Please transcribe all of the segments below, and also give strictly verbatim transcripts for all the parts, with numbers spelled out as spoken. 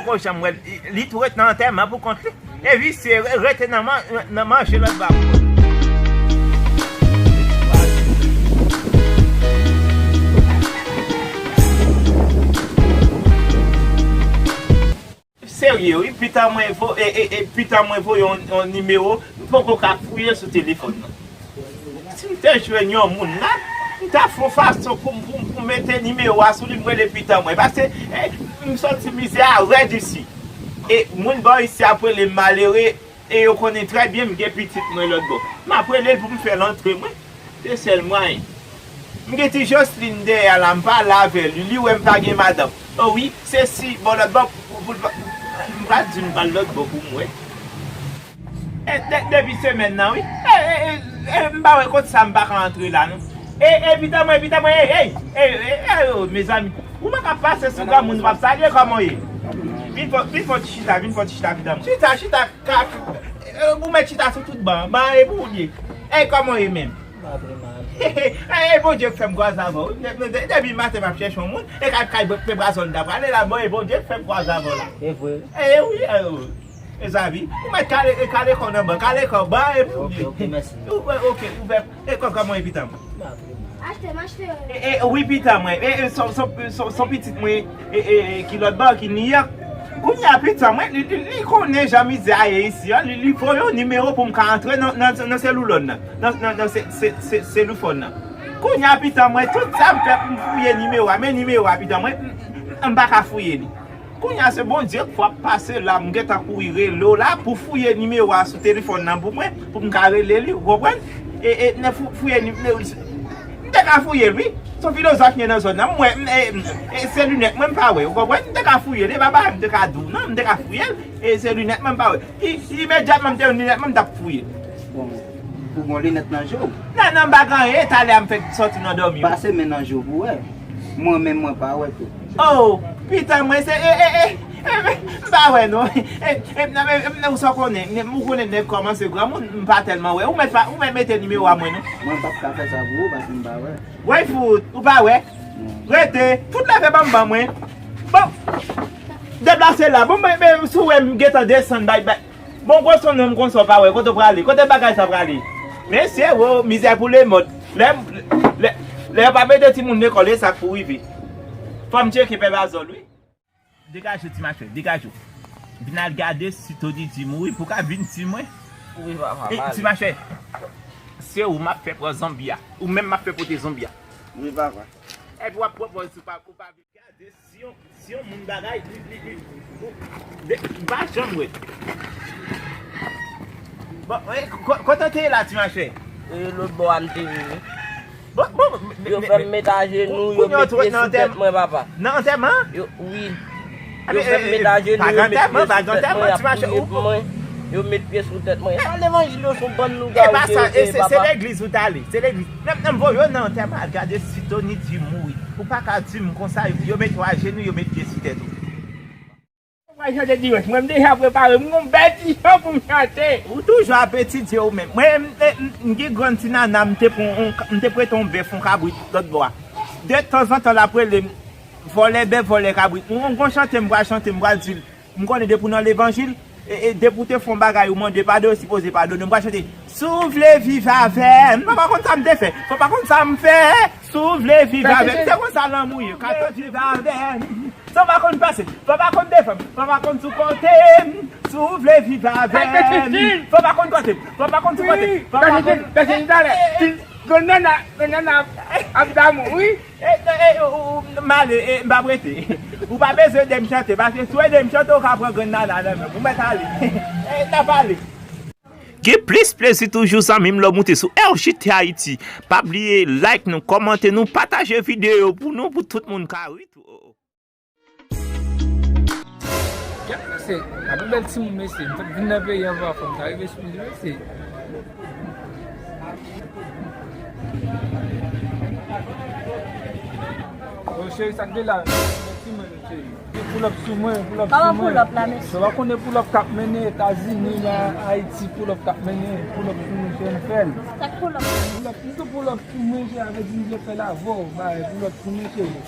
Ou janm wè l, li tou ret nan antèman pou kont li. E visye, re- rete nan man- nan manje lòt bò pou kont li. Serye wi, pita mwen vo- e, e, e, pita mwen voye yon, yon nimewo, m poko ka fouye sou telefòn nan. Si m te jwenn yon moun la, m ta fè yon fason pou, pou, pou mete nimewo a sou li, m rele pita mwen. Paske, eh, m soti mizè a rèd isi. E moun bò isi ap rele m malere, e yo konnen trè byen m gen pitit mwen lòt bò. M ap rele l pou m fè l antre mwen. Se sèl mwayen. M gen ti Jocelyn dèyè la, m pale avè li, li wè m pa gen madanm. O wi, se si, bò lòt bò, pou, pou, pou, m pa di m pral lòt bò pou m wè. E, de- depi semèn nan, wi. E, e, e, e, m pa wè kote sa m pa ka antre la, non. E, e, pita mwen, pita mwen, e, e, e, e, e, o, mezanmi. Ou pa ka pase sou granmoun, ou p ap salye, kòman w ye? Vin fò, vin fò ti chita, vin fò ti chita, pita mwen. Chita, chita, ka, e, ou mèt chita sou tout ban, ban e pou ou ye. E, kòman w ye menm? E, e, Bondye k fè m kwaze avè w. De- de- de- Depi maten m ap chèche yon moun, e kay, kay, pe brazòn ta prale la, bon, e Bondye k fè m kwaze avè w la. E vre. E, wi, e, wi. E sa vi. Ou mèt kale, e kale kò nan ban, kale kò ban, e pou ou ye. Ok, ok, mèsi. Ou, e, ok, ouvè. E kò, kòman e pita mwen? Achte, m achte. E, e, wi, pita mwen. E, e, son, son, son, son pitit mwen, e, e, e, ki lòt bò, ki New York. Kounye a pita mwen, li, li, li konnen jan mizè a ye isi an, li, li voye yon nimewo pou m ka antre nan, nan, nan seloulòn nan, nan, nan, nan se, se, se, seloufòn nan. Kounye a pita mwen, tout sa m fè pou m fouye nimewo a, men nimewo a pita mwen, m, m, m pa ka fouye li. Kounye a se Bondye k fò ap pase la, m gentan kouri rele w la pou fouye nimewo a sou telefòn nan pou mwen, pou m ka rele li, ou konprann? E, e, nan fou- fouye nimewo, m te ka fouye l, wi. Se yon filozòf ki gen nan zòn nan, m wè, m, e, e, se linèt mwen m pa wè, ou konprann? M te ka fouye l, e pa bagay m te ka di w, non, m te ka fouye l, e se linèt mwen m pa wè. I- imedyatman m te wè linèt mwen, m t ap fouye l. Bon, ou gon linèt nan je w? Non, non, m pa gen anyen, talè a m fèk sòti nan dòmi. Pase men nan je w pou wè. Mwen menm, mwen pa wè tou. Oh, pita mwen, se, e, e, e, e, m pa wè non. E, e, m, e, e, ou sa konnen, m, ou konnen nèg kòmanse granmoun, m pa tèlman wè. Ou mèt pa, ou mèt mete nimewo a mwen non. Mwen p ap ka fè sa pou ou, paske m pa wè. Woy fout, ou pa wè? Non. Rete, fout leve ban m ban mwen. Bon, deplase la. Bon, men, men, si w wè m gentan desann, bay, bay. Bon, gwo son nonm konsa w pa wè, kote w prale? Kote bagay sa prale? Mesye, wo, mizè pou lemòd. Lè, lè, lè yo pa mete timoun lekòl, e sa k pou rive. Fò m tcheke pè Bazòl, wi. Degaje w, ti machè, degaje w. Vin al gade si Tony di mouri pou ka vin ti mwen. Wi, papa, e, pale. Ti machè, se ou m ap fè pran zonbi a. Ou menm m ap fè pote zonbi a. Wi, papa. Epi w ap pran pòz ou pa, ou pa vin gade si yon, si yon moun bagay, li, li, li, ou, de, m pa janm wè. Bon, e, ko- kote w te ye la, ti machè? E, lòt bò a m te ye, wi. Bon, bon, men- Yo men- fè m men- met ajenou, yo kounye a w met tou pye nan sou antèm- tèt mwen, papa. Nan antèman? Yo, wi. Yo fè m met ajenou, yo met pye sou tèt mwen, y ap priye pou mwen. Yo met pye sou tèt mwen. E pa levanjil yo se yon bann lougawou ke yo ye, papa. E pa sa, e se, se legliz ou t ale, se legliz. Menm, menm voye w nan antèman, al gade si Tony di mouri. Ou pa ka di m konsa, yo met w ajenou, yo met pye sou tèt ou. Mwen chante dimanch, mwen m deja prepare, m gon bèl ti chan pou m chante. Ou toujou ap etidye ou menm. Mwen, m, m, m gen grann ti nana, m te pran, m te prete yon bèf, yon kabrit lòt bò a. De tanzantan, l ap rele m, vòlè bèf, vòlè kabrit. M gon chante m pral chante, m pral di l, m konnen depi w nan levanjil, e, e depi w te fè yon bagay, ou mande padon, yo sipoze padone. M pral chante, si w vle viv avè m. Papa konn sa m te fè, papa konn sa m fè. Si w vle viv avè m, se konsa lanmou ye. Ka tann viv avè m. Sa w pa konn pase, fò w pa konn defann, fò w pa konn sou kote m. Si w vle viv avè m, fò w pa konn kote m, fò w pa konn sou kote m, fò w pa konn. Pase m talè. Grann nana, grann nana ap, ap damou, wi. E, e, e, ou, ou, m ale, e, m p ap rete. Ou pa bezwen ede m chante, paske si w ede m chante, ou ka pran grann nana nan men m. Ou mèt ale. E, n ap ale. Gen plis plezi toujou, zanmi m, lè w moute sou R J T Haiti. Pa bliye like nou, kòmante nou, pataje videyo pou nou, pou tout moun ka ri tou. Kèt mesye, gade bèl timoun mesye, m fèk vin nan peyi an, pa fò m ta rive sou li mesye. Yo cheri, sa k de la? Bèl timoun yo cheri. Pull up sou mwen, pull up sou mwen. Kòman pull up la mesye? Sa w pa konnen pull up k ap mennen Etazini la, Ayiti, pull up k ap mennen, pull up sou mwen cheri, m fè l. Sa k pull up la? Pull up, m tou pull up sou mwen cheri, avè di m vle fè l avè w, bay, pull up sou mwen cheri.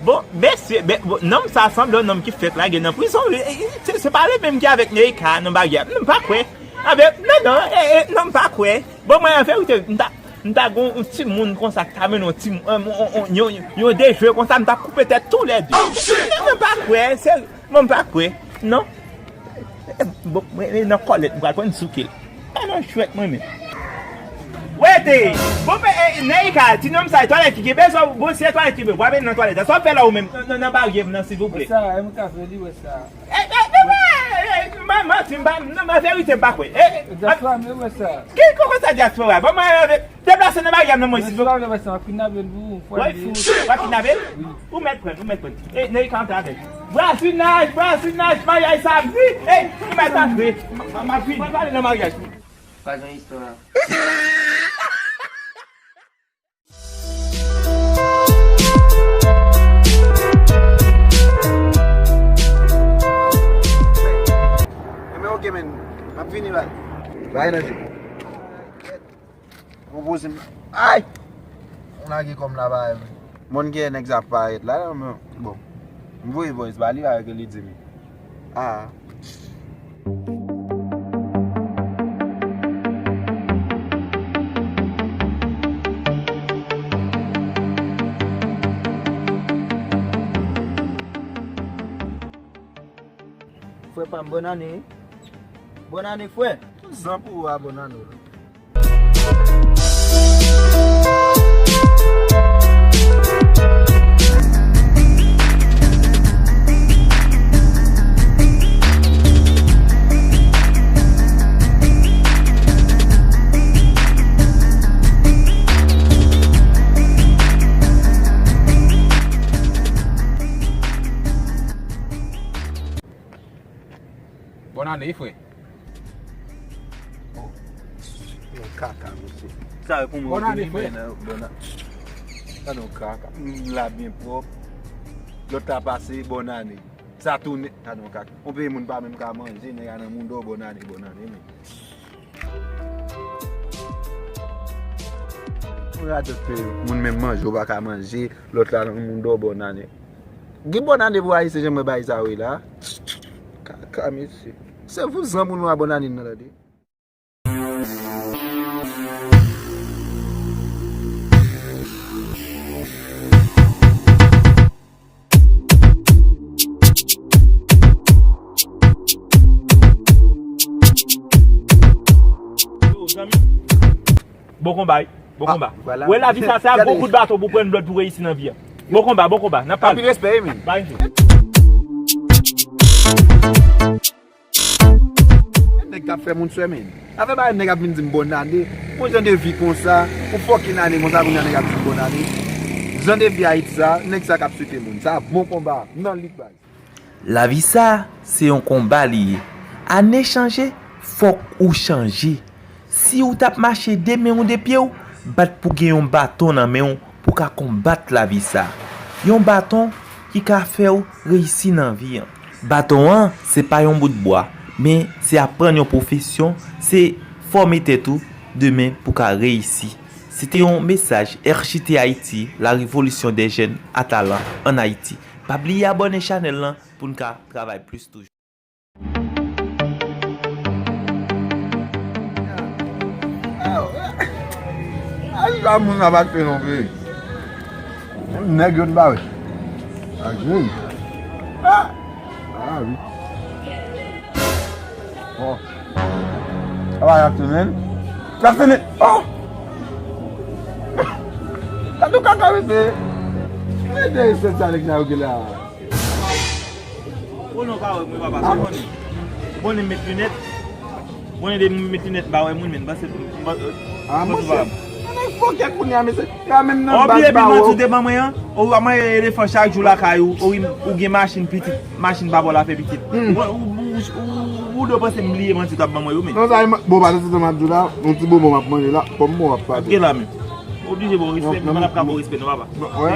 Bon, mesye, men, bon, nonm sa sanble yon nonm ki fèk lage nan prizon. E, e, se, se pa li menm ki avèk Neika nan baryè. M pa kwè. Anben, non, non, e, e, non, m pa kwè. Bon, mwen, an verite, m ta, m ta gon yon timoun konsa ki ta mennen yon timoun, yon, yon, yon, yon, yon de jwe konsa, m ta koupe tèt toulède. Non, mwen pa kwè, serye, mwen pa kwè. Non. Bon, mwen, mwen nan kòlèt, m pral pran souke l. Pa nan chwèt, mwen menm. Wete! Bon, men, e, Neika, ti nonm sa, e twalèt ki kenbe, sa, bon, se twalèt ki kenbe, w ap nan twalèt. Sa w ap fè la ou menm, nan, nan, nan baryè m nan, silvouplè? Wè sa, e mwen ka fè li, wè sa. E, e, e, e, e, man, manti, m pa, nan, nan verite, m pa kwè. E, e, Dyaspora, men wè sa. Ki, kòman sa dyaspora? Bon, mwen, e, deplase nan baryè m nan, mwen, silvouplè. Dyaspora, men wè sa, m ap kidnape l pou ou, fò. Wè, fou, w ap kidnape l? Wi. Ou mèt pran, ou mèt pran. E, Neika antre avè l. Brasinaj, brasinaj, maryaj sa vre. E, ou mèt antre. M, m, m ap vini. Mwen pale nan maryaj. Pa gen istwa. Ebyen, oke, men. M ap vini, bye. Bye, nan je. Pwopoze m. Ay! M lage kò m la, bye. Moun gen nèg sa parèt la, men, bon. M voye voice ba li, bye, ke li di m. Ah. Frè pa m, bòn ane. Bòn ane, frè. Tout zan pou ou a, bòn ane w la. Bòn ane, frè. Oh, yon kaka, mesye. Sa e pou mwen. Bòn ane, frè. Bòn a-, gade yon kaka. M la byen pwòp. Lòt la pase, bòn ane. Sa tounen, gade yon kaka. Yon peyi moun pa menm ka manje, nèg la nan moun dò, bòn ane, bòn ane, men. Ou gade lòt peyi, moun menm manje, ou pa ka manje, lòt la nan moun dò, bòn ane. Gen bòn ane pou Ayisyen, jan mwen bay sa wi la. Kaka, mesye. Se vouzan pou nou a bòn ane nan tande. Yo, zanmi. Bon konba, wi. Bon konba. Wè lavi sa, se a gwo kout baton pou pran lòd pou reyisi nan vi a. Bon konba, bon konba. N ap pale. Anpil respè, wi, men. Bay. Nèg k ap fè moun swè, men. Afè bagay nèg ap vin di m bòn ane. Yon jan de vi konsa, yon fòkin ane konsa, kounye a nèg ap di m bòn ane. Jan de vi Ayiti sa, nèg sa k ap swete moun. Sa bon konba, nan lit baz. Lavi sa, se yon konba li ye. Ane chanje, fòk ou chanje. Si w t ap mache de men w, de pye w, bat pou gen yon baton nan men w pou ka konbat lavi sa. Yon baton ki ka fè w reyisi nan vi an. Baton an, se pa yon bout bwa, men se aprann yon pwofesyon, se fòme tèt ou demen pou ka reyisi. Se te yon mesaj R J T Haïti, la révolution des jeunes à talent en Haïti. Pa bliye abòne chanèl lan pou n ka travay plis toujou. Ay, sa moun sa pa t fè non, wi. Nèg yo t ba wi. Ak jèn. Ah! Ah, wi. Oh. Sa va, y ap tounen? Y ap tounen. Oh! Gade yon kaka, mesye. Gade espesyalist sa nèg sa yo gen la. Ou non pa wè mwen papa, se konnen. Konnen met linèt. Konnen de met linèt ba wè moun men, panse, panse. Ah, monchè. Mwen fòkè kounye a, mesye. Yo menm nan baz ba wè. Ou bliye pi manti w te ban mwen an? Ou a manyen elefan chak jou lakay ou, ou, ou gen machin pitit, machin pa ba w la fè pitit. Hmm. Ou, ou, ou, ou, ou do panse m bliye manti w t ap ban mwen yo men. Non, sa e ma-, bon, pa nan se sa m ap di w la, yon ti bonbon m ap manje la, kòm bon w ap pale. Ap gen la men. Oblije ba w respè, men pa n ap ka ba w respè non, papa. Wè.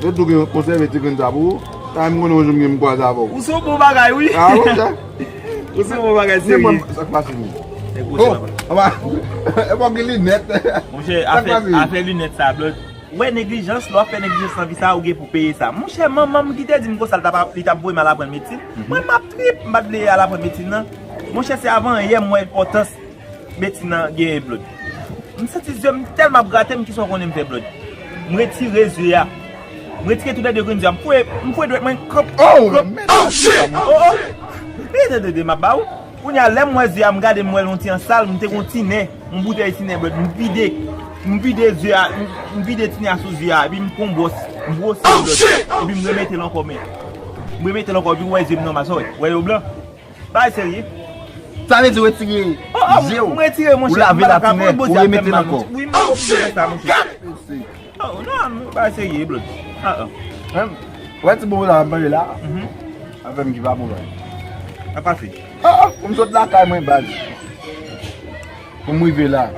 Yo tou gen konsève ti grenn sa pou ou. Sa m konnen yon jou m gen m kwaze avè w. Ou se yon bon bagay, wi. Ah, monchè. Ou se yon bon bagay, serye. Sa k pase, men? Nèg gwo se papa. Oh, e pa gen linèt. Monchè, afè, afè linèt sa, blòd. Ou wè neglijans, lè w ap fè neglijans nan vi sa, ou gen pou peye sa. Monchè, manman m ki te di m konsa, li t ap, li t ap voye m al aprann medsin. Mwen, m ap trip, m pa t vle al aprann medsin nan. Monchè, se avan yè m wè enpòtans medsin nan genyen, Blod. M santi zye m tèlman ap grate m, kisa w konnen m fè, Blod? M retire zye a. M retire toulède grenn zye a. M fouye, m fouye dwèt mwen, krop, krop. Oh, oh. Tande, tande, m ap ba ou. Kounye a, lè m wè zye a, m gade, m wè l yon ti an sal, m te gon ti nen, yon boutèy ti nen, Blod, m vide, m vide zye a, m, m vide ti nen a sou zye a, epi m pran yon bwòs, m bwose l, Blod, epi m remete l ankò, men. M remete l ankò, epi w wè zye m nòmal, sa w wè, w wè yo blan. Bagay serye. Sa vle di retire zye w, ou lave l ak ti nen, ou remete l ankò. Wi, m pa konn fè sa, monchè. Oh, non, non, bagay serye, Blod. Ah, ah. Wè ti bobo la, m ap manje la. Mhm. Avè m ki pa bon la. Sa pase? Ah, ah, pou m sot lakay mwen, baz. Pou m rive la.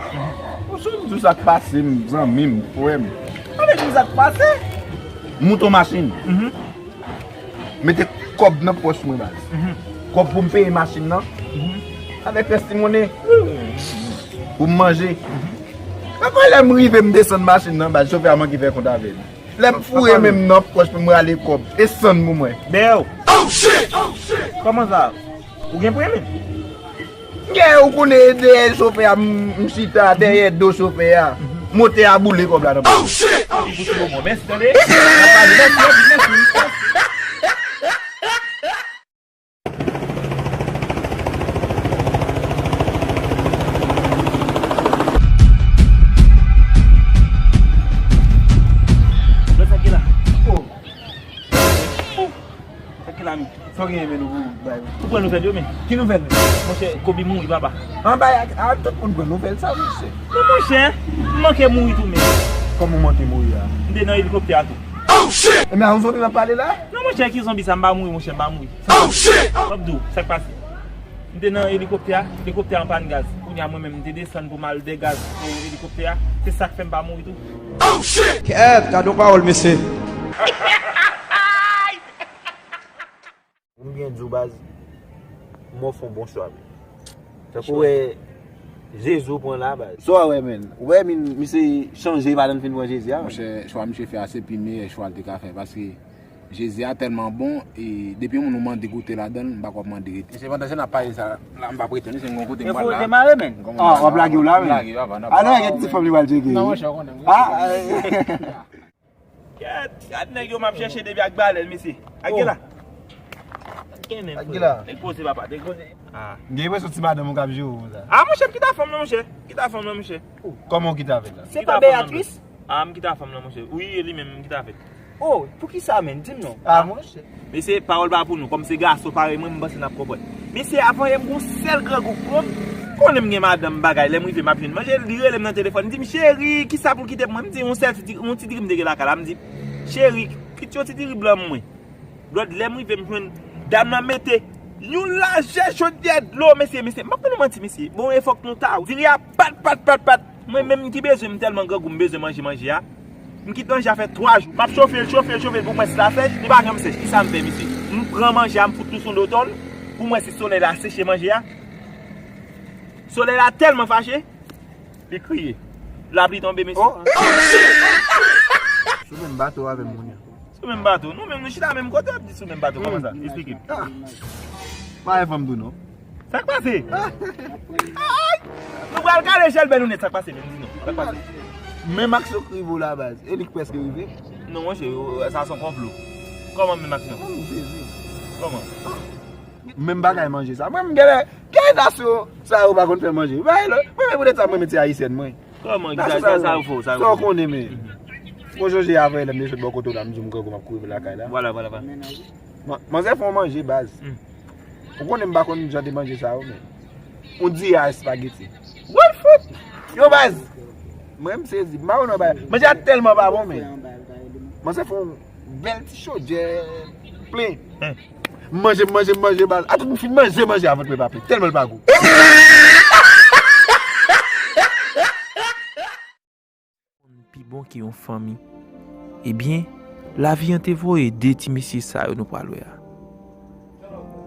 Pou m sot di w sa k pase m, zanmi m, frè m. Avè m sa k pase? Mouton machin. Mhm. Mete kòb nan pòch mwen, baz. Mhm. Kòb pou m peye machin nan. Mhm. Avèk rès ti monnen. Pou m manje. Mhm. Apre lè m rive, m desann machin nan, baz, chofè a manke fè kont avè m. Lè m foure men m nan pòch pou m rale kòb, e san pou mwen. Bèw! Kòman sa? Ou gen premye? Gen, ou konnen dèyè chofè a, m, m chita dèyè do chofè a. Motè a boule kòb la nan pòch. Li pou ti bonbon. Mèsi, tande. N ap pale. Mèsi, mèsi, mèsi. Sa ki la? Oh. Oh. Sa ki la, men? Sa w genyen, men, nou pou bay, men? Ou pran nouvèl yo, men? Ki nouvèl, men? Monchè, Kobe mouri, papa. An bay, a, tout moun pran nouvèl sa, monchè. Non, monchè, m manke mouri tou, men. Kòman w manke mouri a? M te nan elikoptè a tou. Oh, shit! E men, a yon zonbi m ap pale la? Non, monchè, ki zonbi sa? M pa mouri, monchè, m pa mouri. Oh, shit! M ap di w, sa k pase? M te nan elikoptè a, elikoptè a an pàn gaz. Kounye a, mwen menm, m te desann pou m al degaz pou elikoptè a. Se sa k fè m pa mouri tou. Oh, shit! Kèt, gade yon pawòl, mesye. Pou m byen di w, baz, m ofri w bon chwa, men. Tankou w wè Jezi w pran la, baz. Sa w wè, men? Ou wè, men, misye chanje, pa t fin pran Jezi a, men. Monchè, chwa misye fè a, se pi meyè chwa l te ka fè, paske Jezi a tèlman bon, e depi yon moun ou mande goute ladan l, m pa kwè w ap mande rete. Mesye, pandan se n ap pale sa la, m p ap rete, mesye, m gon kote m pral la. E fò w demare, men. Ah, w ap lage w la, men. M lage, papa, non. Ah, non, gen ti fanm li pral tcheke. Non, monchè, w konnen. Ah, eh. Kèt, gad nèg yo m ap chèche depi ak balèn, mesye. Ak gen la. Ak gen la. Nèg poze, papa, nèg poze. Ah. M gen enpresyon ti madanm ou k ap jere w konsa. Ah, monchè, m kite fanm nan, monchè. Kite fanm nan, monchè. Kòman w kite avè l la? Se pa Beyatris? Ah, m kite fanm nan, monchè. Wi, e li menm, m kite avè l. Oh, poukisa, men? Di m non. Ah, monchè. Mesye, pawòl pa pou nou. Kòm se gason parèy mwen, m panse n ap konprann. Mesye, avan yè m gon sèl grangou k pran m. Konnen m gen madanm bagay, lè m rive m ap jwenn manje, li rele m nan telefòn, li di m, "Cheri, kisa pou l kite pou mwen?" M di, "Yon sèl ti, yon ti diri m te gen lakay la." M di, "Cheri, kite yon ti diri blan pou mwen." Blòd, lè m rive m jwenn dam nan mete yon lajè chodyè dlo, mesye, mesye. M p ap ba nou manti, mesye. Bon, e fòk nou ta diri a pat, pat, pat, pat. Mwen menm ki bezwen, m tèlman grangou, m bezwen manje manje a. M kite manje a fè twa jou. M ap chofe l, chofe l, chofe l pou m wè si l ap sèch. Li pa janm sèch. Kisa m fè, mesye? M pran manje a, m fout li sou do tòl pou m wè si solèy la seche manje a. Solèy la tèlman fache, li kriye. Lapli tonbe, mesye. Oh. Sou menm bato avè m kounye a. Sou menm bato. Nou menm, nou chita menm kote, w ap di sou menm bato. Kòman sa? Eksplike m. Ah. Pa fè m tou, non. Sa k pase? Ay! Nou pral kale chèlbè nou nèt, sa k pase menm, di non. Sa k pase? Men Max yo k rive w la, baz. E li k prèske rive. Non, monchè, yo, sa se yon konplo. Kòman men Max yo? Kòman m sezi? Kòman? Menm bagay manje sa. Mwen, m genlè, gen nasyon sa yo pa konn fè manje. Mwen, mwen, poutèt sa, mwen, mete ayisyèn, mwen. Kòman? Sa, sa, sa, sa, sa, sa w konnen, men. Mwen sonje avè lè m te sot bò kote w la, m di w m grangou m ap kouri vin lakay la. Vwala, vwala, vwala. Man-, manzè fè yon manje, baz. Ou konnen m pa konn jan de manje sa yo, men. On dirait espageti. What the fuck? Yo, baz! Mwen, m sezi. M pa konn bagay. Manje a tèlman pa bon, men. Manzè fè yon bèl ti chodyè plen. M manje, m manje, m manje, baz. Atann m fin manje, manje a vant mwen pa plen. Tèlman l pa gou. Pi bon ke yon fanmi. Ebyen, lavi an te voye de ti mesye sa yo nou pral wè a.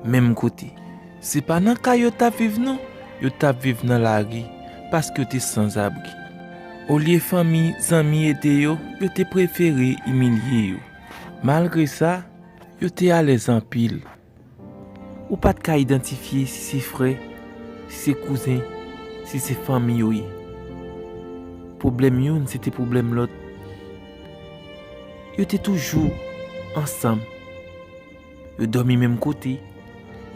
Menm kote. Se pa nan kay yo t ap viv non, yo t ap viv nan lari, paske yo te sanzabri. Olye fanmi, zanmi ede yo, yo te prefere imilye yo. Malgre sa, yo te alèz anpil. Ou pa t ka idantifye si se frè, si se kouzen, si se fanmi yo ye. Pwoblèm youn se te pwoblèm lòt. Yo te toujou ansanm. Yo dòmi menm kote.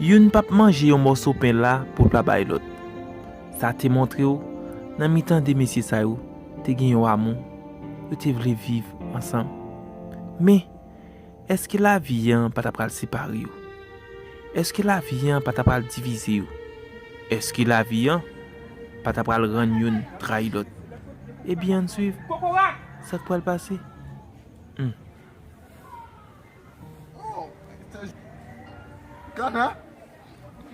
Youn p ap manje yon mòso pen la pou l pa bay lòt. Sa te montre w, nan mitan de mesye sa yo, te gen yon amou. Yo te vle viv ansanm. Men, èske lavi an pa ta pral separe yo? Èske lavi an pa ta pral divize yo? Èske lavi an pa ta pral rann youn trayi lòt? Ebyen, ann swiv. Sa k pral pase? Hmm. Oh, Ghana?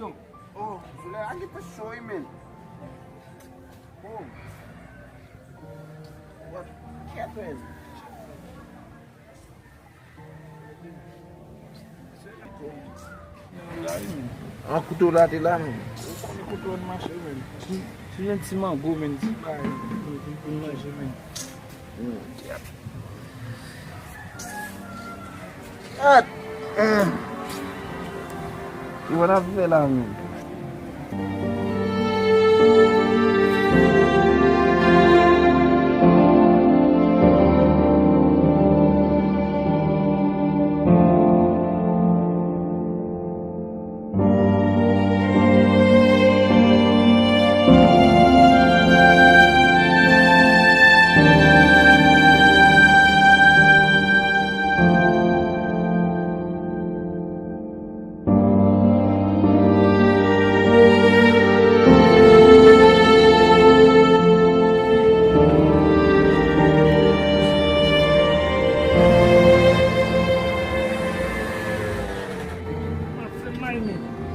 Yo, oh, Zule, I get the show, man. Oh. What happened? An kouto la te la, men. Ou konnen kouto an mache, men. Ti, ti jan ti mango, men, ti bagay, pou, pou, pou manje, men. Hmm. At! Hmm. Ki w ap fè la, men?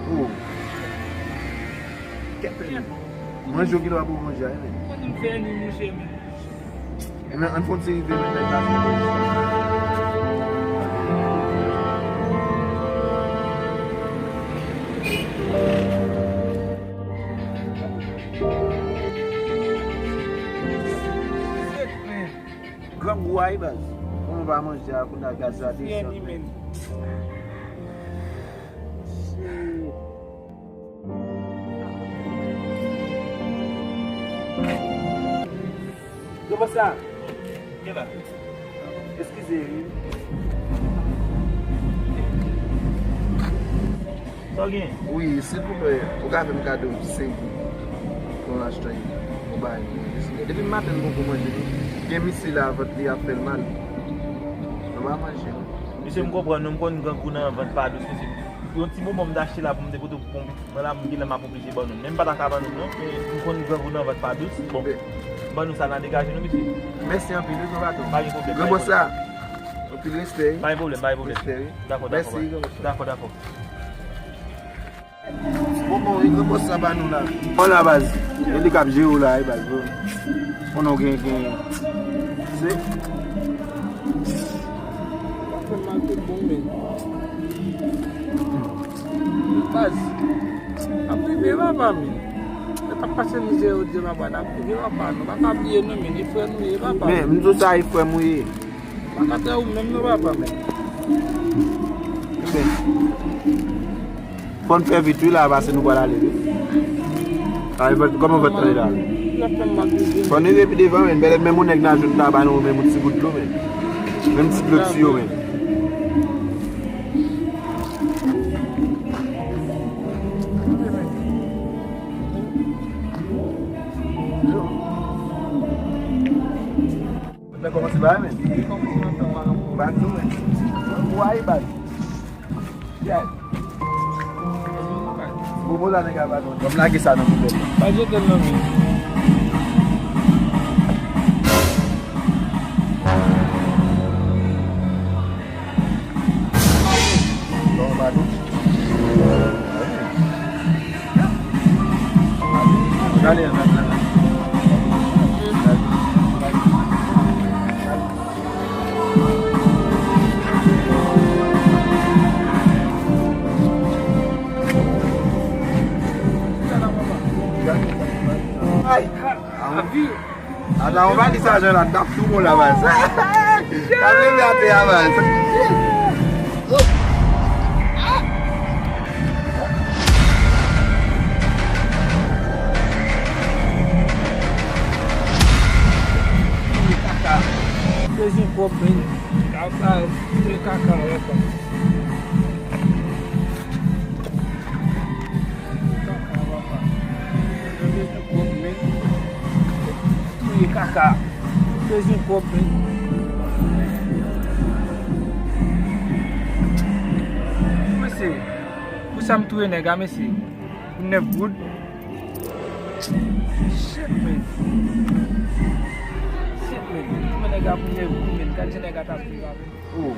Oh. Kèt, men. Manje w gen dwa pou w manje a, men. Mwen menm fè ni manje, men. Ebyen, ann fè yon ti rive nan lè sa. Grangou a, wi, baz. Kòman w pa manje a, kounye a gaz la desann, men. Yo, bòs la. Eskize, wi. Sa w gen? Wi, silvouplè, ou ka fè m kado senk goud pou m achte yon bagay pou mwen, silvouplè. Depi maten m poko manje, non. Gen misye la, vant li ap fè l mal. Nou pa manje, non. Mesye, m konprann nou, m konn grangou nan vant pa dous, mesye. Yon ti bonbon m t achte la pou m te pote pou yon pitit mwen la, m genlè m ap oblije ban nou. Men m pa ta ka ban nou, non, men m konn grangou nan vant pa dous. Bon, ban nou sa, n a degaje nou, mesye. Mèsi anpil, wi, gran patwon. Pa gen pwoblèm, pa gen pwoblèm. Gran bòs la, anpil respè, wi. Pa gen pwoblèm, pa gen pwoblèm. Respè, wi. Dakò, dakò. Mèsi, gran bòs la. Dakò, dakò. Bon, bon, e gran bòs sa ba nou la. Bon la, baz. E li k ap jere w la, e baz, bro. Konnen w gen, gen. Se. Sa fè mal tout bon, men. Baz. Ap rive, papa, men. Lè t ap pase mizè yo, di papa, n ap rive, papa. Nou pa ka bliye nou, men. E frè nou ye, papa. Men, m di w sa, e frè m ou ye. Pa ka trè ou menm, non, papa, men. Ebyen. Fò n fè vit wi la, paske nou pral ale wi. Kòman vant lan ye la? Fò n rive pi devan, men. Pètèt menm yon nèg nan jwenn ta ba nou menm yon ti gout dlo, men. Menm ti dlo ti yo, men. Mwen fè kòmanse ba, men. Ba nou, men. Mwen bwè, baz. Yeah. Bobo la, nèg a, ba nou. Ban m lage sa nan poubèl la. Pa jete l nan men. Bon, ba nou. Ay! Avi! Ata yon valiz lajan la, t ap tou bon la, baz. T ap leve atè a, baz. Bezwen kòb, men. Kaka, se kaka, wè, pa. Kaka, papa. Mwen bezwen kòb, men. Touye kaka. Bezwen kòb, men. Mesye, pou sa m touye nèg la, mesye. Pou nèf goud. Shit, men. Shit, men. Touye nèg la pou nèf goud, men. Gad jan nèg la t ap viv avè m. Oh.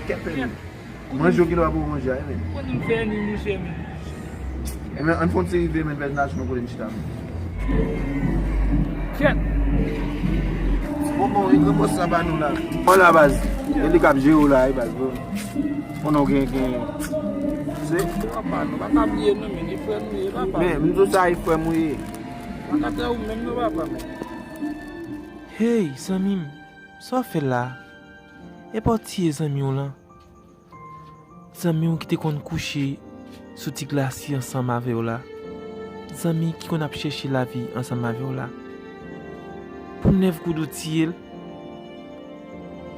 Kèt, men. Manje w gen dwa pou w manje a, men. Konnen m fè ni mouche, men. Ebyen, ann fè yon ti rive, men, fè n al jwenn yon kote n chita, men. Kèt. Bon, bon, e granmòs sa ba nou la. Bon, la, baz. E li k ap jere w la, e, baz, bro. Konnen w gen, gen. Se. Papa, nou pa ka bliye nou, men, e frè nou ye, papa. Men, m di w sa, e frè m ou ye. Pa ka trè ou menm, non, papa, men. Hey, zanmi m, sa w fè la? E pa w tiye zanmi w lan? Zanmi w ki te konn kouche sou ti glasi ansanm avè w la. Zanmi ki konn ap chèche lavi ansanm avè w la. Pou nèf goud ou tiye l?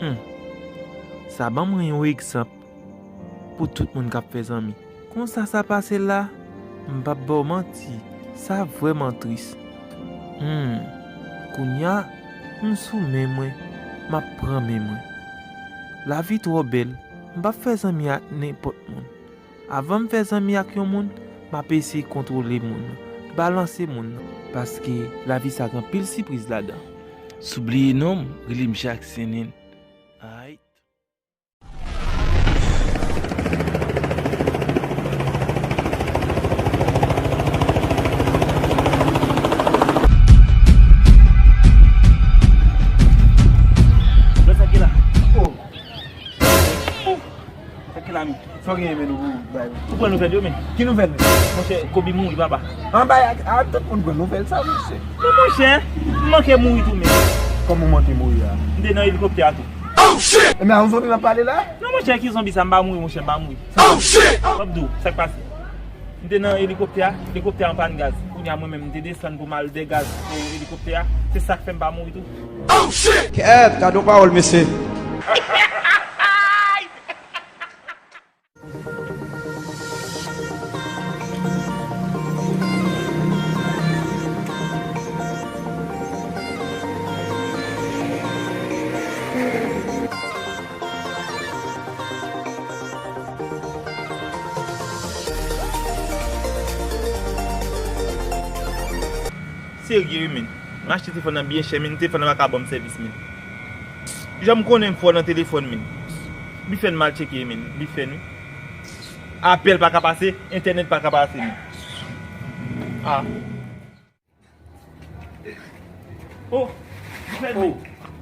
Hum. Sa ban mwen yon egzanp pou tout moun k ap fè zanmi. Konsa sa pase la, m p ap ba w manti, sa vrèman tris. Hum. Kounye a, m sou men mwen, m ap pran men mwen. Lavi twò bèl, m p ap fè zanmi ak nenpòt moun. Avan m fè zanmi ak yon moun, m ap eseye kontwole moun nan, balanse moun nan, paske lavi sa gen anpil sipriz ladan. Si w bliye non m, rele m Jackson. Aight. Sa ki la? Oh. Sa ki la, men? Sa w genyen, men, nou pou bay, men? Ou pran nouvèl yo, men? Ki nouvèl, men? Monchè, Kobe mouri, papa. An bay a, a, tout moun pran nouvèl sa, monchè. Non, monchè, m manke mouri tou, men. Kòman w manke mouri a? M te nan elikoptè a tou. Oh, shit! E men, a yon zonbi m ap pale la? Non, monchè, ki zonbi sa? M pa mouri, monchè, m pa mouri. Oh, shit! M ap di w, sa k pase? M te nan elikoptè a, elikoptè a an pàn gaz. Kounye a, mwen menm, m te desann pou m al degaz pou elikoptè a. Se sa k fè m pa mouri tou. Oh, shit! Kèt, gade yon pawòl, mesye. Serye wi, men. M achte telefòn nan byen chè, men telefòn nan pa ka ban m sèvis, men. Jan m konnen m fò nan telefòn, men. Bifèn m al tcheke, men. Bifèn, wi. Apèl pa ka pase, entènèt pa ka pase, men. Ah. Oh, bifèn, men. Oh.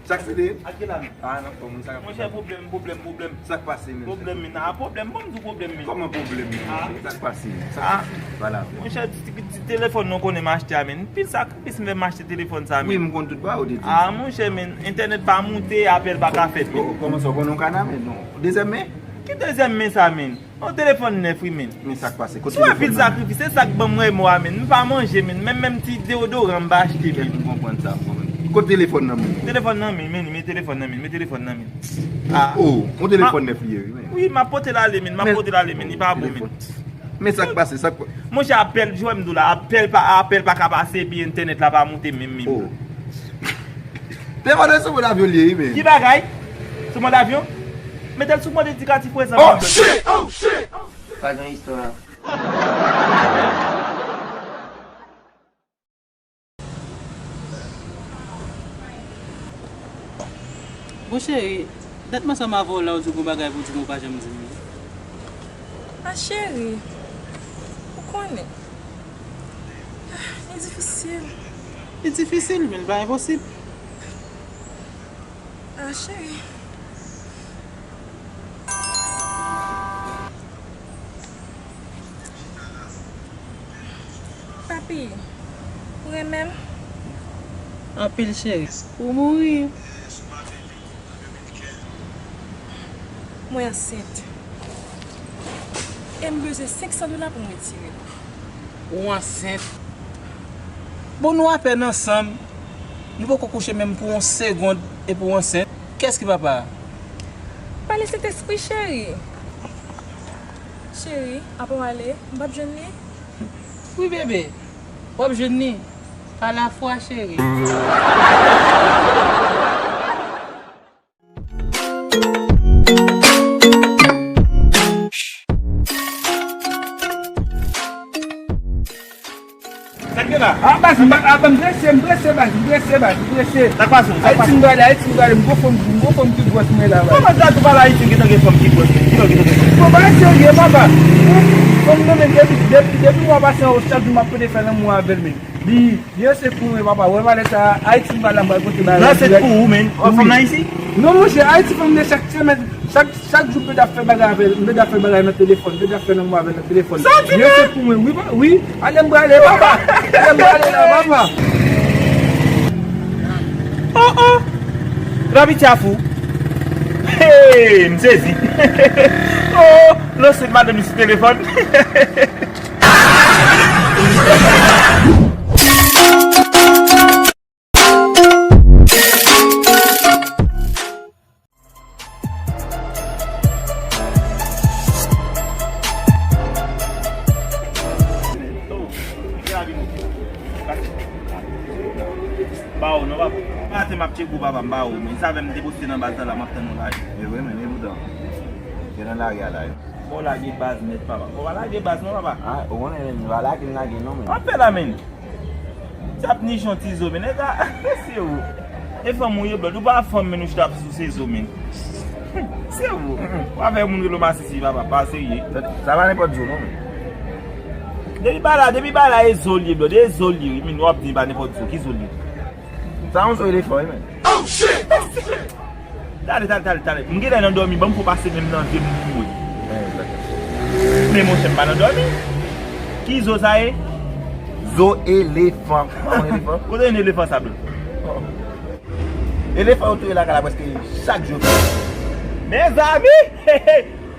Sa k fete? Ak gela, men. Ah, nan fòm, sa k ap fete? Monchè, pwoblèm, pwoblèm, pwoblèm. Sa k pase, men? Pwoblèm, men. Ah, pwoblèm, ban m di w pwoblèm, men. Kòman pwoblèm, men? Ah. Sa k pase, men? Sa k pase? Pale avè m. Monchè, ti, ti telefòn nan w konnen m achte a, men. Pil sakrifis m fè m achte telefòn sa, men. Wi, m konn tout bagay ou te di m. Ah, monchè, men. Entènèt pa moute, apèl pa ka fèt, men. Kò-, kòman sa, w konnen yon kana, men? Non. Dezyèm men? Ki dezyèm men sa, men? Yon telefòn nèf, wi, men. Men sa k pase? Kote telefòn nan? Sou anpil sakrifis, se sa k ban m remò a, men. M pa manje, men. Menm, menm ti deodoran m pa achte, men. Kèt, m konprann sa, m konprann. Kote telefòn nan, men? Telefòn nan, men, men, men telefòn nan, men, men telefòn nan, men. Ah. Oh, yon telefòn nèf li ye, wi, men. Wi, m ap pote l ale, men, m ap pote l ale, men, li pa bon, men. Men sa k pase, sa k pa- Monchè, apèl, jwè m di w la, apèl pa, apèl pa ka pase, epi entènèt la pa moute menm, menm. Oh. Telefòn nan sou mòd avyon li ye, wi, men. Ki bagay? Sou mòd avyon? Mete l sou mòd endikatif prezan. Oh, shit! Oh, shit! Pa gen istwa. Bon, cheri, dat m ansanm avè w la, ou di w gon bagay pou w di m, ou pa janm di m li. A, cheri, ou konnen. Li difisil. Li difisil, men li pa enposib. A, cheri. Papi, ou renmen m? Anpil, cheri. Ou mouri. Mwen ansent. E m bezwen senk san dola pou m retire l. Ou ansent? Bon, nou apèn ansanm. Nou poko kouche menm pou yon segonn epi w ansent. Kiyès ki papa a? Pale Sentespri, cheri. Cheri, apa w ale? M p ap jwenn li? Wi, bebe. W ap jwenn li. Pa lafwa, cheri. Sa k gen la? A, baz, m, a, m prese, m prese, baz, m prese, baz, m prese. Sa k pase w? Sa k pase w? Ayiti m prale, Ayiti m prale, m gon fanm, m gon fanm ki gwòs mwen la, baz. Kòman sa tou pale Ayiti, gentan gen fanm ki gwòs, ki lè w gentan gen fanm? Bon, bagay serye, papa. Fanm nan, men, depi, depi, depi mwa pase anwo, chak jou m ap pote fè lanmou avè l, men. Li, li se pou mwen, papa. Wè malè sa, Ayiti m prale la, m pral pote bagay. Nan, se pou ou, men. Fanm nan isi? Non, monchè, Ayiti fanm nan chak semèn, chak, chak jou m pede ap fè bagay avè l, m pede ap fè bagay nan telefòn, m pede ap fè lanmou avè l nan telefòn. Sa w di menm? Se pou mwen, wi, pa, wi. Ale m prale, papa. Ale m prale la, papa. Oh, oh. Rabitia fou. Hey, m sezi. Oh, lòske madanm li sou telefòn. Ba ou non, papa. Maten m ap tcheke ou, papa, m ba ou, men sa fè m te poste nan baz la, m ap tann ou la. E vre, men, e poutan. Gen nan lari a la, yo. Bon, lage baz nèt, papa. Bon, pa lage baz non, papa. Ah, ou konnen, men, pa lage m lage non, men. Anpè la, men. Sa ap ni jan ti zo, men, nèg la, se ou. E fanm ou ye, blòd. Ou pa fanm, men, ou chita sou se zo, men. Se ou. W ap fè moun rele w masisi, papa, pa serye. Sa, sa pa nenpòt zo, non, men. Depi ba la, depi ba la, e zo l ye, blòd. E zo l ye, wi, men w ap di pa nenpòt zo. Ki zo l ye? Sa yon zo elefan, wi, men. Tale, tale, tale, tale. M genlè nan dòmi, ban m fè w pase menm nan je m pou mwen. Men monchè, m pa nan dòmi. Ki zo sa ye? Zo elefan. Pa yon elefan? Kote yon elefan sa, blòd? Elefan yo touye lakay la prèske chak jou. Mezanmi!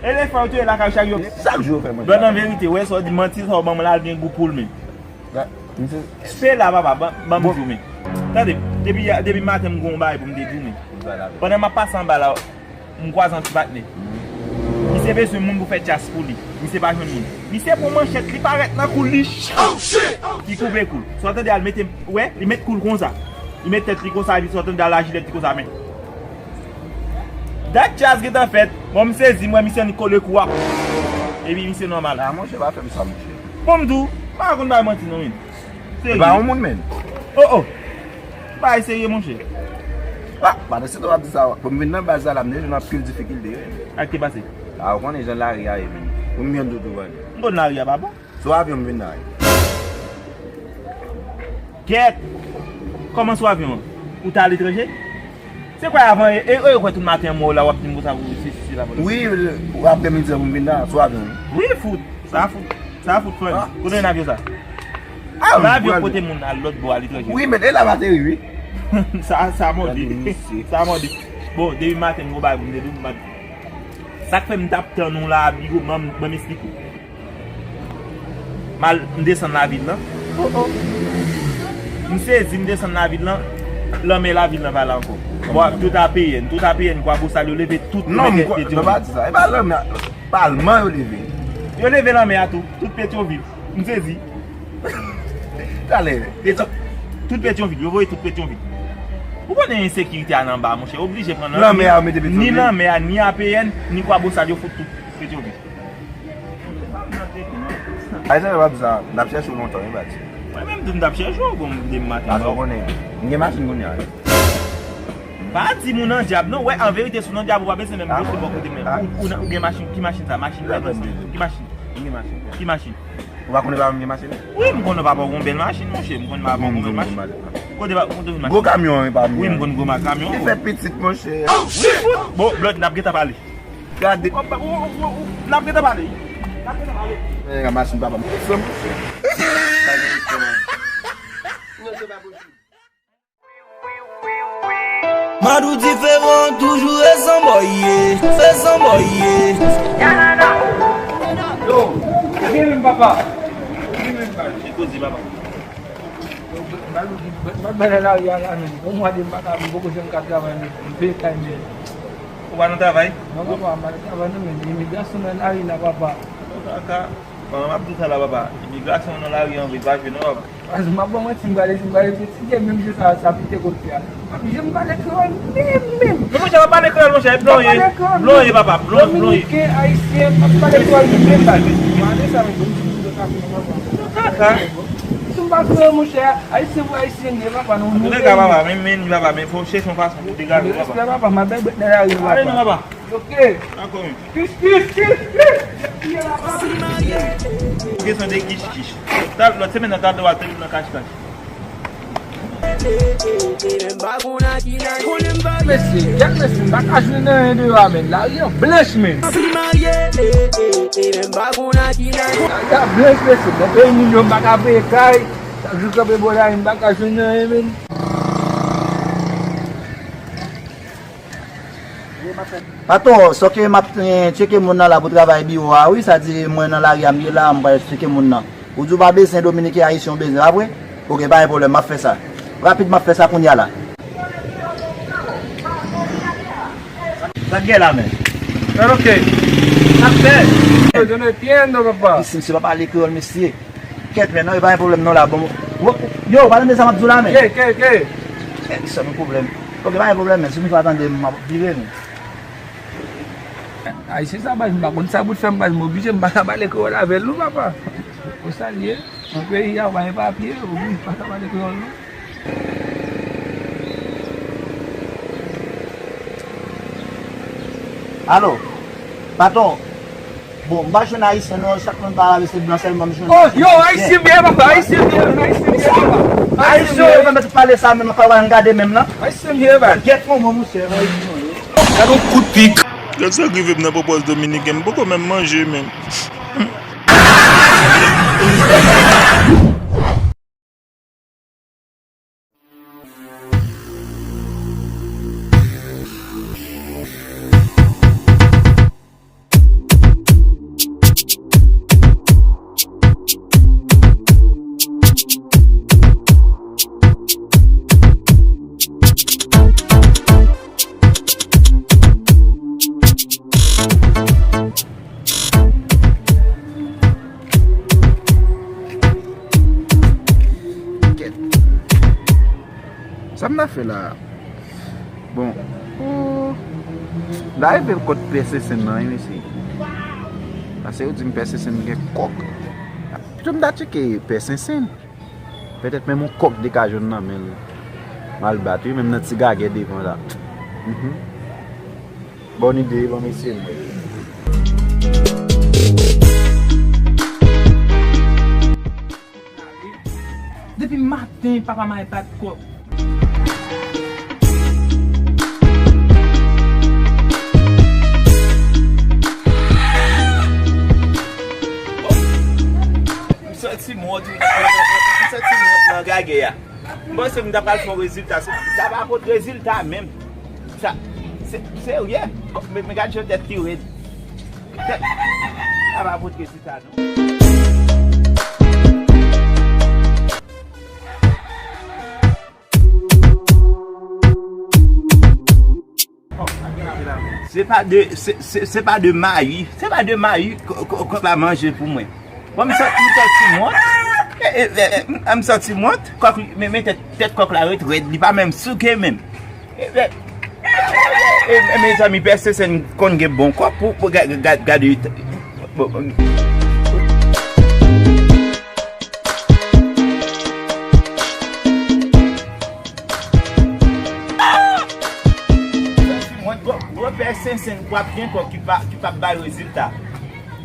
Elefan yo touye lakay chak jou. Chak jou yo fè manje. Blòd, an verite, wè sa w di, manti sa w ban mwen la, l gen gou pou l menm. Misye. Pe la, papa, ban, ban m di w, men. Tande, depi, depi maten m gen yon bagay pou m te di w, men. Pandan m ap pase anba la, m kwaze yon ti patnè. Misye bezwen moun pou fè tchas pou li. Misye pa jwenn moun. Misye pran manchèt, li parèt nan kou l, li, li koupe kou l. Sa w tande, al mete, wè, li met kou l konsa. Li met tèt li konsa, epi sa w tande, al lajilèt li konsa, men. Dat tchas gentan fèt. Bon, m sezi, m wè misye annik kole kou a. Epi misye nòmal. Ah, monchè, pa fè m sa, monchè. Bon, m di w, m pa konn bay manti non, men. Serye. E pa yon moun, men. Oh, oh. Bay serye, monchè. Ah, pandan se tan w ap di sa, pou m vin nan baz la, la, m deja nan anpil difikilte, wi. Sa k te pase? Ah, ou konnen jan lari a ye, men. Pou m jwenn toutou, wi. M konn lari a pa bon. Sou avyon m vin la, wi. Kèt! Kòman sou avyon an? Ou t aletranje? Se kwè avan, e, e, e, kwè tout maten an mò la, w ap di m konsa pou si, si, si, la, pou la. Wi, w ap fè midi an pou m vin la, sou avyon, wi. Wi, fout. Sa fout. Sa fout, frè m. Ah. Kote yon avyon sa? Ah, wi, avyon pote moun al lòt bò aletranje. Wi, men e la m ateri, wi. Sa, sa mòde. Gade misye. Sa mòde. Bon, depi maten, m gon bagay pou m te di w, m pa t, sa k fè m t ap tann ou la, Bigo, ban m, ban m esplike w. M al, m desann lavil lan. Oh, oh. M sezi, m desann lavil lan. Lanmè lavil lan pa la ankò. Bon, tout A P N, tout A P N, Kwabosal, yo leve tout. Non, nèg m kwè, Petyon non, pa di sa. E pa lanmè, palman yo leve. Yo leve lanmè a tou, tout Petyonvil. M sezi. Talè. Petyon-, tout Petyonvil, yo voye tout Petyonvil. Ou konnen ensekirite a nan anba, monchè, oblije pran lanmè a, mete Petyonvil. Ni lanmè a, ni A P N, ni Kwabosal, yo fout tout Petyonvil. Ay, sa yo pa di sa, n ap chèche w lontan, wi, Bati. Mwen menm tou, m t ap chèche w, bon, m de maten. Paske w konnen, m gen machin kounye a, wi. Pa di moun nan dyab, non, wè, an verite, si w nan dyab, ou pa bezwen menm bouche bò kote men. Ou, ou, ou gen machin, ki machin sa? Machin vèt sa? Ki machin? Ki machin? Ki machin? Ou pa konnen papa m gen machin? Wi, m konnen papa w gen bèl machin, monchè. M konnen papa w gen bèl machin. Kote pa, kote machin? Gwo kamyon, wi, pa m. Wi, m konn gwo ma-, kamyon. Li fè pitit, monchè. Bon, blòd, n ap gentan pale. Gade. Ou, ou, ou, ou, n ap gentan pale. N ap gentan pale. Eh, machin papa m. Non, se pa posib. Adou diferan, toujou e sanbòye, e sanbòye. Yo, gen menm papa. Gen menm papa. Ki koze papa? Mwen nan lari a la menm. Yon mwa de m pa ka, m poko janm ka travay menm. M peye kay menm. Ou pa nan travay? Non papa, m pa nan travay non menm. Imigrasyon nan lari la papa. Kaka. Bon, m ap di w sa la papa. Imigrasyon nan lari an vre pa jwe non papa. Paske m ap ba w manti, m prale, m prale fetike menm jan sa, sa pete kot fè a. M ap janm pale kreyòl menm menm. Non monchè, pa pale kreyòl monchè, e blan w ye. Blan w ye papa, blan, blan w ye. Dominiken, ayisyen, m ap pale kreyòl menm pa. Gade sa menm, bon ti bout sa menm papa. Kaka. Si m pa kreyòl monchè, ayisyen pou ayisyen li ye papa, non. Antouka papa, men, men li papa, men fò w chèche yon fason pou w degage w papa. Respè papa, m ap bèbèt nan lari papa. Ale non papa. Ok. Dakò menm. Kis, kis, kis, kis. Ou gen son de kich kich. Lòt semèn nan ta dwe al nan kach kach. Mesye, gad mesye, m pa ka jwenn anyen deyò a menm. Lari an blanch menm. Lari a blanch mesye, bon peyi milyon m pa ka peye kay. Chak jou kanpe bò lari m pa ka jwenn anyen menm. Patwon, sòke m ap, eh, tcheke moun nan la pou travay biwo a, wi, sa di mwen nan lari a m ye la, m pral tcheke moun nan. Ou di w pa bezwen Dominiken, Ayisyen w bezwen, pa vre? Oke, pa gen pwoblèm, m ap fè sa. Rapid, m ap fè sa kounye a la. Sa k gen la, men? Pero qué? Sa k fèt? Yo, yo no entiendo, papa. Isi, misye pa pale kreyòl, mesye. Kèt, men non, e pa gen pwoblèm non la. Bon, yo, pa tande sa m ap di w la, men. Ke, ke, ke? Kèt, sa gen pwoblèm. Oke, pa gen pwoblèm, men. Si misye pa tande, m ap vire, men. Ayisyen sa, baz, m pa konn sa pou t fè m, baz, m oblije, m pa ka pale kreyòl avè l, non, papa. Konsa l ye. Nan peyi a, ou pa gen papye, ou pa ka pale kreyòl, non. Alo, patwon. Bon, m pa jwenn ayisyen non, chak moun pale avè se blan sèlman m jwenn. Oh, yo, ayisyen m ye, papa, ayisyen m ye, ayisyen m ye, papa. Ayisyen m ye, papa, mèt pale sa menm, pa wè m gade menm nan. Ayisyen m ye, papa. Gèt yon mò, monchè. Gade yon kout pik. Gad sa k rive m nan pwopòz dominiken, m poko menm manje menm. Kèt. Sa m ta fè la? Bon. Oh. M ta rive kot Pè Sensenn nan, wi, mesye. Paske yo di m Pè Sensenn gen kòk. Pito m ta tcheke Pè Sensenn. Petèt menm yon kòk li ka jwenn nan men l. M al bat wi, menm nan ti gagè devan la. Mhm. Bòn ide, bon mesye m. Depi maten, papa m al bat kòk. M santi m wont, wi. M santi m wont nan gagè a. M panse m ta pral fè yon rezilta. Sa, sa pa pot rezilta menm. Sa, se, serye. Men, men gad jan tèt li rèd. Tèt, sa pa pot rezilta, non. Se pa de, se, se, se pa de mayi, se pa de mayi k-, k-, kòk la manje pou mwen. Bon, m santi, m santi m wont. E, e, e, e, m santi m wont. Kòk, men, men tèt, tèt kòk la ret rèd, li pa menm souke menm. E, e, e, e, mezanmi, Pè Sensenn konn gen bon kòk pou, pou ga-, ga-, gade. Bon, bon. Mwen, gwo, gwo Pè Sensenn, w ap gen kòk ki pa, ki p ap bay rezilta.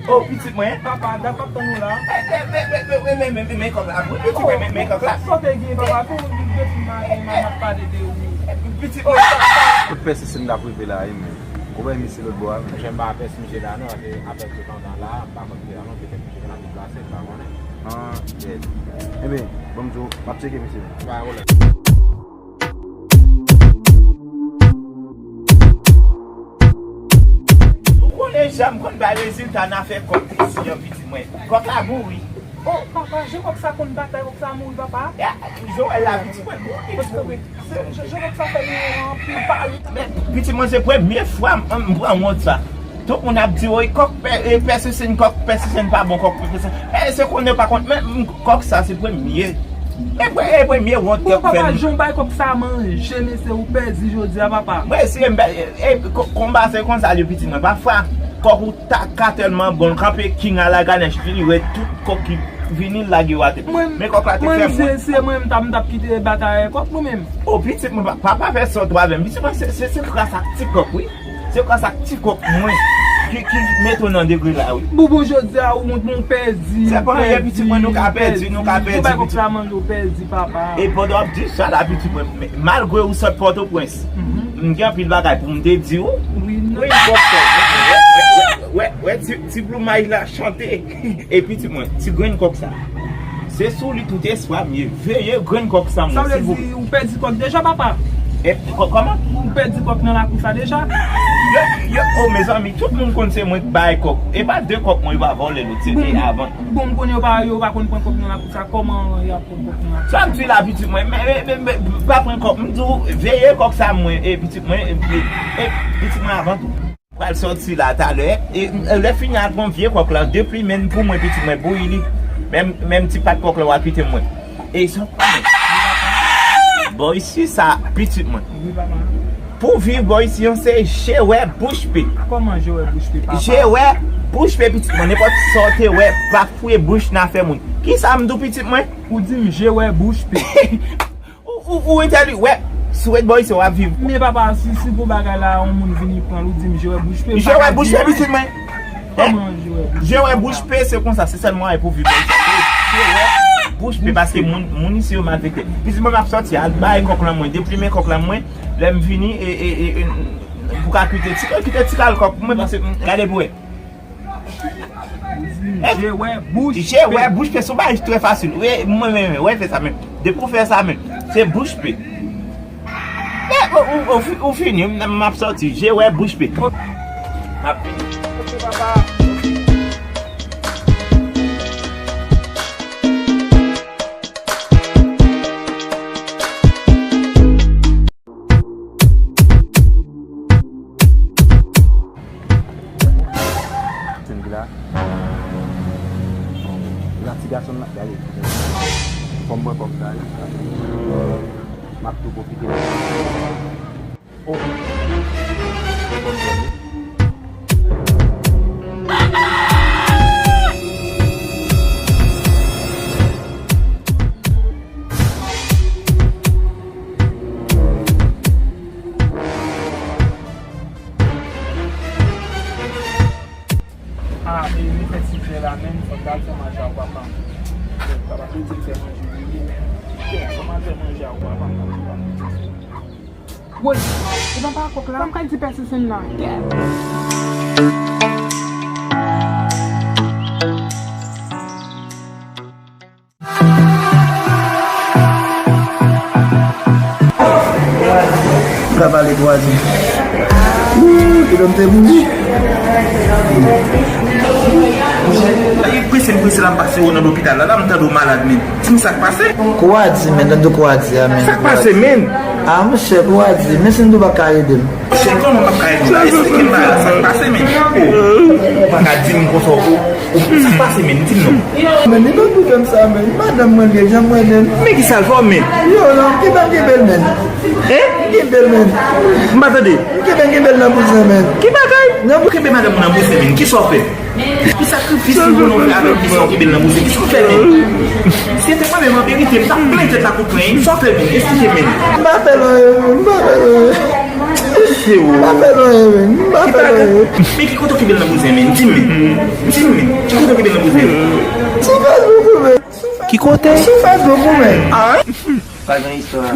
O, pitit mwen. Papa, dat m ap tann ou la. Men, men, men, men, men, men kòk la, mwen, pitit mwen, men, men kòk la. Sa w te gen, papa, tou, depi maten, m ap pale de ou. Pitit mwen. Kot Pè Sensenn t ap rive la, wi, men. Ou wè misye lòt bò a, men. Monchè, m pa pès misye la, non, se apèl tout andan la, m pa konn ki la, non, petèt misye genlè deplase, m pa konnen. Ah, shit. Ebyen, bon, m di w, m ap tcheke misye. Pa pwoblèm. Jan m konn bay rezilta nan afè kòk isi an, pitit mwen. Kòk la mouri. Oh, papa, jan kòk sa konn batay, kòk sa mouri, papa. Ya, Joël la, pitit mwen, mouri, pitit mwen. Jan kòk sa fè nou anpil pale. Men, pitit mwen, se premye fwa m, m pran wont sa. Tout moun ap di, "Woy, kòk pè, e, pèsisyen, kòk pèsisyen pa bon, kòk pèsisyen." E, se konn yo pa konn, men, m, kòk sa, se premye. E, pre-, e premye wont kòk fè m. Bon, papa, jan w bay kòk sa manje, mesye, ou pèdi jodi a, papa. Mwen, si m pè-, e, e, ko-, konba se konsa, li, pitit mwen. Pafwa, kòk ou ta ka tèlman bon, l kanpe king a la ganèch, li wè tout kòk ki vini, l lage yo atè. Men kòk la te fè mwen. Se, se mwen, m t ap, m t ap kite batay kòk nou menm. O, pitit mwen, pa, pa, pa fè sa w twò avè m. Pitit mwen, se, se, se gras ak ti kòk, wi. Se gras ak ti kòk mwen ki, ki mete w nan degre la, wi. Bon, bon, jodi a, ou wont, mwen pèdi. Se pa anyen, pitit mwen, nou ka pèdi, nou ka pèdi, pitit. Ou bay kòk la manje, ou pèdi, papa. E pandan w ap di sa la, pitit mwen, men, malgre ou sot Pòtoprens, m gen anpil bagay pou m te di w. Wi, non. Wi, kòk sa. Wè, wè, wè, wè, ti, ti ploumaj la chante. E pitit mwen, ti grenn kòk sa. Se sou li tout espwa m ye. Veye grenn kòk sa mwen, silvouplè. Sa vle di ou pèdi kòk deja, papa? E, kò-, kòman? Ou pèdi kòk nan lakou sa deja? Yo, yo, o, mezanmi, tout moun konn se mwen k bay kòk. E pa de kòk mwen, yo pa vòlè l, se te avan. Bon, m konnen yo pa, yo pa konn pran kòk nan lakou sa. Kòman y ap pran kòk nan lakou sa? Sa m di la, pitit mwen, men, men, men, men, pa pran kòk. M di w, veye kòk sa mwen, e pitit mwen, e, e, e pitit mwen avan tou. Pral sòti la talè. E, e, lè fini al pran vye kòk la, deplimen l pou mwen, pitit mwen, bouyi li. Menm, menm ti pat kòk la, w a kite mwen. E sa, bò isi sa, pitit mwen. Wi, papa. Pou viv bò isi an, se je wè bouch pe. Kòman je wè bouch pe, papa? Je wè bouch pe, pitit mwen. Nenpòt sa w te wè, pa fouye bouch nan afè moun. Kisa m di w, pitit mwen? Ou di m je wè bouch pe. Ou, ou, ou entèli-, wè, si w ret bò isi, w ap viv. Men papa, si, si pou bagay la, yon moun vini pran l, ou di m je wè bouch pe, m pa ka di anyen. Je wè bouch pe, pitit mwen. Kòman je wè bouch pe? Je wè bouch pe, se konsa, se sèl mwayen pou viv bò isi. Je wè bouch pe, paske moun, moun isi yo malfektè. Pitit mwen, m ap sòti, al bay kòk lan mwen, deplimen kòk lan mwen, lè m vini, e, e, e, e, pou ka kite ti, kite ti kal kòk pou mwen, paske, gade pou wè. Je wè bouch pe. Je wè bouch pe, se yon bagay trè fasil. Wi, mwen, mwen, mwen, wè, fè sa menm. Depi w fè sa menm, se bouch pe. Men, ou, ou, ou fi-, ou fini, m, m ap sòti. Je wè bouch pe. M ap vini. Ok, papa. Sendila. Gade ti gason nan, gade. Fò m pran kòb sa, wi. M ap tou pwofite. Oh. Ah, e, li fè sizè la menm, fò n al fè manje a papa m. Papa m di m fè manje pou li menm. Fò n al fè manje a papa m. Woy, e papa kòk la, m ka di pèsisyen nan. Pa pale twa di. Wouy, kidon te mouri. Li prese, m prese la, m pase w nan lopital la. La, m tande w malad, men. Di m sa k pase. Kou a di, men, tande kou a di a, men. Sa k pase, men? A, monchè, kou a di, men si m tou pa ka ede m. Chè, kòman m ap ka ede w la? Esplike m bagay la, sa k pase, men? Oh, ou pa ka di m konsa, ou, ou, sa k pase, men? Di m non. Men, li pa pou fè m sa, men. Madanm mwen, gen jan mwen, men. Men ki sa l fè w, men? Yo, non, ki ban kenbe l, men. Hein? Kenbe l, men. M pa tande. Kenbe, kenbe l nan bouzen, men. Ki bagay? Nan bou- Kenbe madanm ou nan bouzen, men. Ki sa w fè? Ki sakrifis ou konnen w fè avèk misye w kenbe l nan bouzen? Kisa w fè menm? Se te mwen menm an verite, m t ap plen tèt la kout pwen. Kisa w fè menm? Esplike menm. M pa fè l anyen menm, m pa fè l anyen. Mesye o. M pa fè l anyen menm, m pa fè l anyen. Men ki kote w kenbe l nan bouzen menm? Di m menm. Di m menm. Ki kote w kenbe l nan bouzen? Sou Facebook ou menm. Ki kote? Sou Facebook ou menm. Ah. Pa gen istwa.